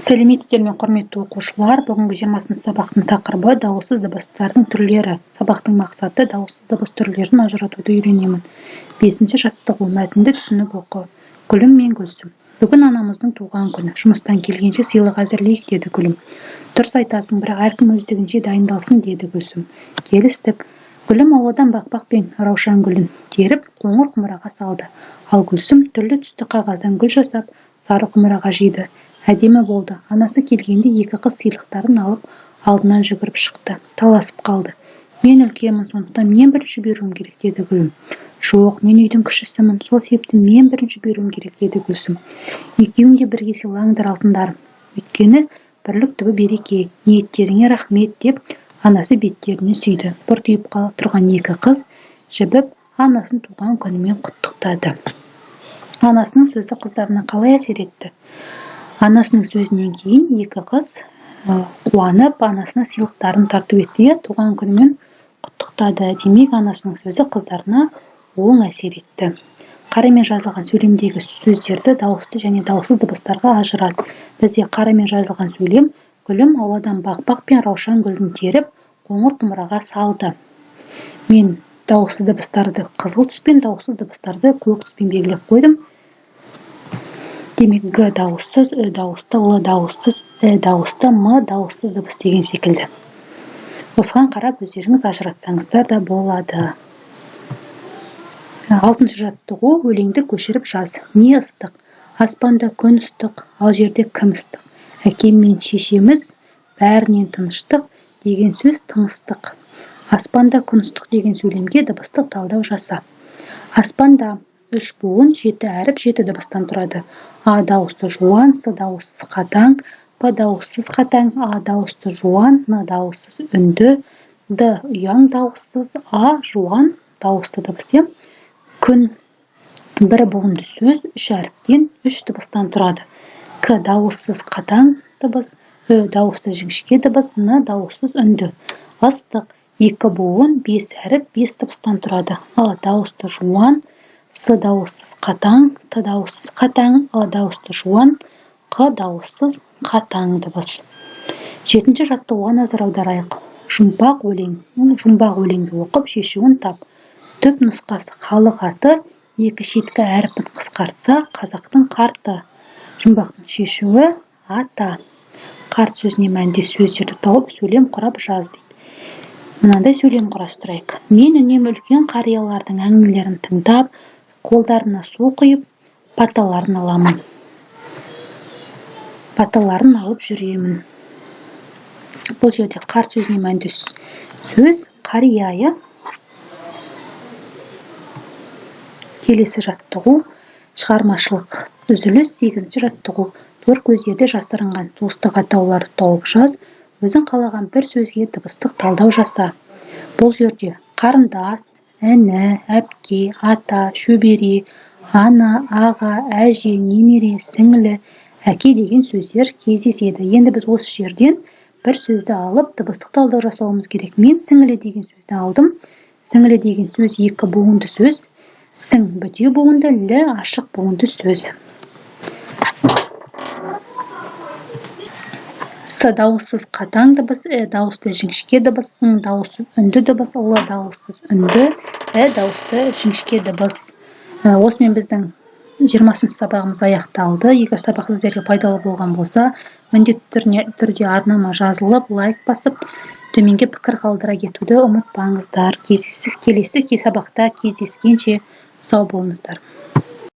Сәлеметсіздер ме, құрметті оқушылар! Бүгінгі 20-шы сабақтың тақырыбы: дауыссыз дыбыстардың түрлері. Сабақтың мақсаты: дауыссыз дыбыс түрлерін ажыратуды үйренемін. Бесінші жаттығу. Мәтінді түсініп оқы. Гүлім мен Гүлсім. Бүгін анамыздың туған күні. Жұмыстан келгенше сыйлық әзірлейік, деді Гүлім. Дұрыс айтасың, бірақ әркім өздігінше дайындалсын, деді Гүлсім. Келістік. Гүлім ауладан бақбақ пен раушан гүлін теріп, қоңыр құмыраға салды. Ал Гүлсім түрлі түсті қағаздан гүл жасап, сары құмыраға жиды. Әдемі болды. Анасы келгенде екі қыз сыйлықтарын алып, алдынан жүгіріп шықты. Таласып қалды. Мен үлкенмін, сондықтан мен бірінші беруім керек, деді Гүлім. Жоқ, мен үйдің кішісімін, сол себепті мен бірінші беруім керек, деді Гүлсім. Екеуің де бірге сыйлаңдар, алтындарым. Өйткені бірлік түбі береке. Ниеттеріңе рахмет, деп анасы беттерінен сүйді. Бұртиып тұрған екі қыз жібіп, анасын туған күнімен құттықтады. Анасының сөзі қыздарына қалай әсер етті? Анасының сөзінен кейін екі қыз қуанып, анасына сыйлықтарын тарту етті, иә, туған күнімен құттықтады. Демек, анасының сөзі қыздарына оң әсер етті. Қарамен жазылған сөйлемдегі сөздерді дауысты және дауыссыз дыбыстарға ажырат. Бізде қарамен жазылған сөйлем: Гүлім ауладан бақбақ пен раушан гүлін теріп, қоңыр құмыраға салды. Мен дауысты дыбыстарды қызыл түспен, дауыссыз дыбыстарды көк түспен белгілеп қойдым. Демек, г дауыссыз, ү дауысты, л дауыссыз, і дауысты, м дауыссыз дыбыс деген секілді. Осыған қарап өздеріңіз ажыратсаңыздар да болады. Алтыншы жаттығу. Өлеңді көшіріп жаз. Не ыстық? Аспанда күн ыстық, ал жерде кім ыстық? Әкем мен шешеміз, бәрінен тыныштық деген сөз тым ыстық. Аспанда күн ыстық деген сөйлемге дыбыстық талдау жаса. Аспанда үш буын, жеті әріп, жеті дыбыстан тұрады. А дауысты жуан, с дауыссыз қатаң, п дауыссыз қатаң, а дауысты жуан, н дауыссыз үнді, д ұяң дауыссыз, а жуан дауысты дыбыс, иә. Күн бір буынды сөз, үш әріптен, үш дыбыстан тұрады. К дауыссыз қатаң дыбыс, ү дауысты жіңішке дыбыс, н дауыссыз үнді. Ыстық екі буын, бес әріп, бес дыбыстан тұрады. Ы дауысты жуан, с дауыссыз қатаң, т дауыссыз қатаң, ы дауысты жуан, қ дауыссыз қатаң дыбыс. Жетінші жаттығуға назар аударайық. Жұмбақ өлең. Жұмбақ өлеңді оқып, шешуін тап. Түп нұсқасы халық аты, екі шеткі әрпін қысқартса, қазақтың қарты. Жұмбақтың шешуі: ата. Қарт сөзіне мәндес сөздерді тауып, сөйлем құрап жаз, дейді. Мынандай сөйлем құрастырайық. Мен үнемі үлкен қариялардың әңгімелерін тыңдап, қолдарына су құйып, баталарын аламын, баталарын алып жүремін. Бұл жерде қарт сөзіне мәндес сөз қария, иә. Келесі жаттығу: шығармашылық үзіліс. Сегізінші жаттығу. Тор көздерде жасырынған туыстық атауларды тауып жаз. Өзің қалаған бір сөзге дыбыстық талдау жаса. Бұл жерде қарындас, іні, әпке, ата, шөбере, ана, аға, әже, немере, сіңлі, әке деген сөздер кездеседі. Енді біз осы жерден бір сөзді алып, дыбыстық талдау жасауымыз керек. Мен сіңлі деген сөзді алдым. Сіңлі деген сөз екі буынды сөз. Сің бітеу буынды, лі ашық буынды сөз. С дауыссыз қатаң дыбыс, і дауысты жіңішке дыбыс, ң дауыссыз үнді дыбыс, л дауыссыз үнді, і дауысты жіңішке дыбыс. Осымен біздің 20-шы сабағымыз аяқталды. Егер сабақ сіздерге пайдалы болған болса, міндетті түрде арнама жазылып, лайк басып, төменге пікір қалдыра кетуді ұмытпаңыздар. Келесі сабақта кездескенше сау болыңыздар.